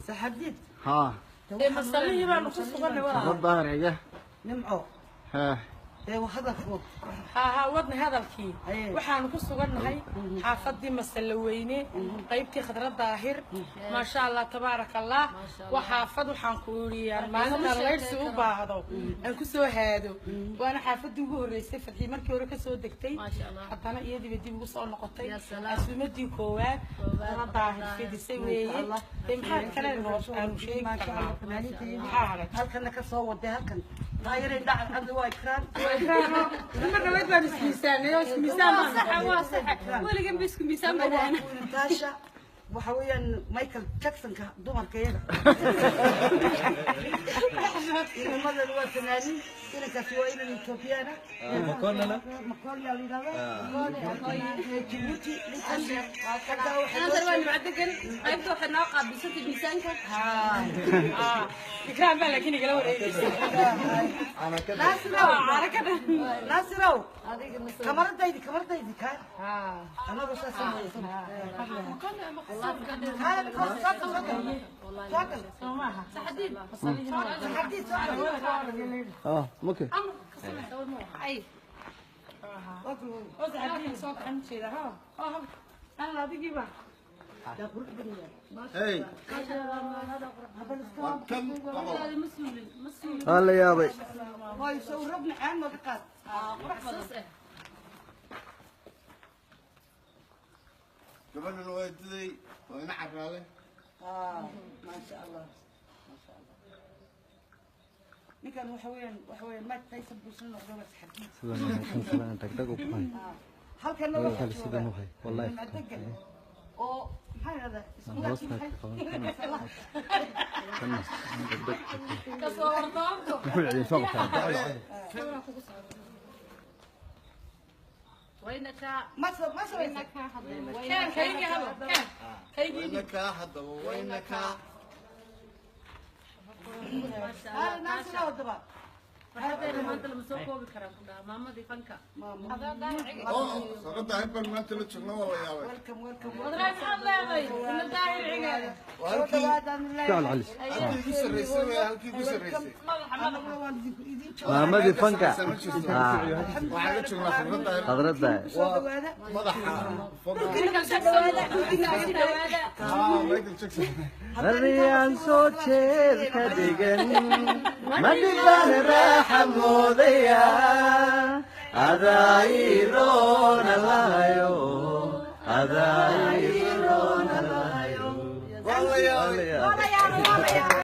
Saxardiid. Haa. Dee masalihii baanu ku sugannay walaal. Khadra Daahir Cige. Nimco. Haa. Dee hadalku. Haa haa, wadna hadalkii. Aye. Waxaanu ku sugannahay xaafadii Masalaweyne, qaybtii Khadra Daahir. Maasha Allah, tabaaraka Allah. Waa xaafad waxaan ku yidhi maalinta laydhsi u baahdo aan ku soo haado. Waana xaafadii ugu horreysay Fadxii markii hore kasoo degtay, haddana iyadiiba dib ugu soo noqotay. Casuumadii koowaad Khadra Daahir fidisay weeye. Dee maxaa kale noo aanu sheegi karnaa? Maxaa haray? Halkana ka soo waday halkan. Taageereen dhacal cad waa Ikraan. Mar dhaweyd baan ismiisaanay oo ismiisaan baan noqonay. Waa sax, weligan ba isku miisaan baan ahayn. Taasha waxa weeyaan Michael Jacksonka dumarka iyaga. Inamadan waa fanaaniin. Inankaasi waa inan Ethoobiyaana. Makonana? Makolia la yidhahdaa. Jabuuti ninkan xaggaa waxay Inantan waa Nimco Degan, qaybta waxay noo qaabilsantay miisaanka. Ikraan baa laakiin igala wareegaysa. Naasirow, Naasirow, kamaradaydi, kamaradaydi kaa. Anagu saas kaala soo gal, soo gal, soo gal. Soo maaha? Saxadiid. Saxardiid, soo gal. Ah, okay. Ay. Oo saxadiin soo kaxan jeeda ha. Oo alla adigiiba. Hey. Kan qabo. Ma suulin, ma suulin. Waa la yaabay. Waayo sawiro macaan nooga qaad. Xasuus eh. Gabadhan waa diday, waa ina carraade. Maasha Allah, maasha Allah. Ninkan waxa weeyaan Mike Tyson buu isla noqday, waa Saxardiid. Sidan tag tag u hay. Halkanna Way waxaa kale jooga sidan u hay. Wallahi. Nimco Degan oo maxaa yidhahdaa Hoosta ka qaban kana. Kana tag tag. Kasoo hordoonto. Muxuu celiyay soo qabtaa. Waynaka. Ma samaysa. Waynaka hadda. Kaan kaygii habo. Kaan. Kaygii. Wayna kaa haddaba, wayna kaa. Hal Naasira wadaba. Farxadeena maanta lama soo koobi karaa ku dhaha maamadii fanka. Oo, Khadra Daahir baan maanta la joogna, waa la yaabay. Welcome, welcome. Khadra, maxaad leedahay? Ina Daahir Cigaale. Waa halkii dhawaadaan. Jecel Calis. halkii ugu sarreysay wey, halkii ugu sarreysay. Madaxa madaxa. Anaguna waan idin joogaa. Maamadii fanka. Ma jirto. Waxaan la joognaa Khadra Daahir. Khadra Daahir. Soo dhawaada. Madaxa fanka. Michael Jackson. Dhawaada. Ah, Michael Jackson. Mariyaan soo jeed ka dhigan madhibaan raaxa moodaya adaayiroona lahayo, adaayiroona lahayo. Waa la yaabay. Waa la yaabay.